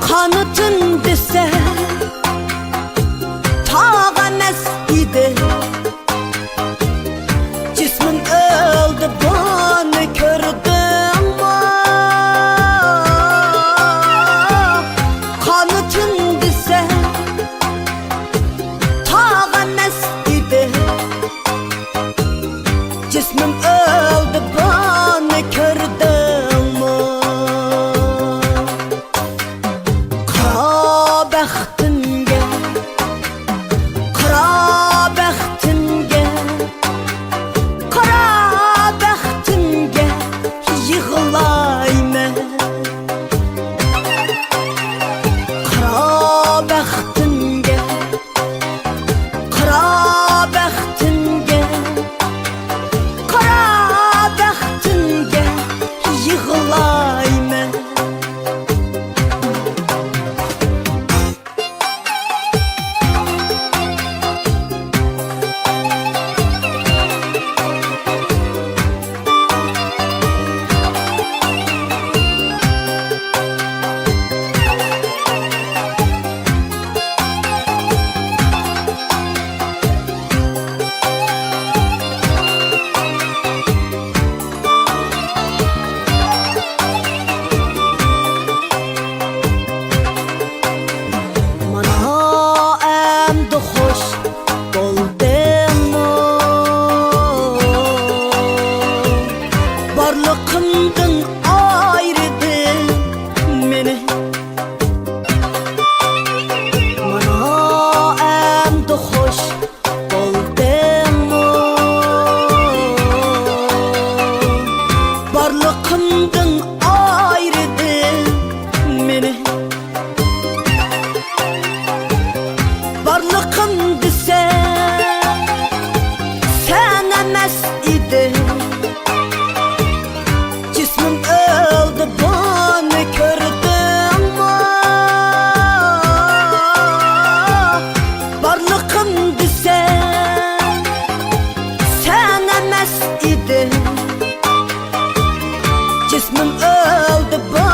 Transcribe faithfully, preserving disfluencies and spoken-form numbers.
قانىتىم دېسە تاغ ئەمەس ئىدى. جىسمىم ئۆلدى، بۇنى كۆردۈڭمۇ؟ قانىتىم دېسە تاغ ئەمەس ئىدى. جىسمىم ئۆلدى، بۇنى كۆردۈڭمۇ؟ قارا بەختىمگە، قارا بەختىمگە، قارا بەختىمگە يىغلايمەن. قارا بەختىمگە، قارا بەختىمگە، قارا بەختىمگە يىغلايمەن. مانا ئەمدى خوش بولدۇڭمۇ؟ بارلىقىمدىن ئايرىدىڭ مېنى. مانا ئەمدى خوش بولدۇڭمۇ؟ بارلىقىمدىن ئايرىدىڭ مېنى. بارلىقىم دېسە سەن ئەمەس ئىدىڭ. جىسمىم ئۆلدى، بۇنى كۆردۈڭمۇ؟ بارلىقىم دېسە سەن ئەمەس ئىدىڭ. جىسمىم ئۆلدى، بۇ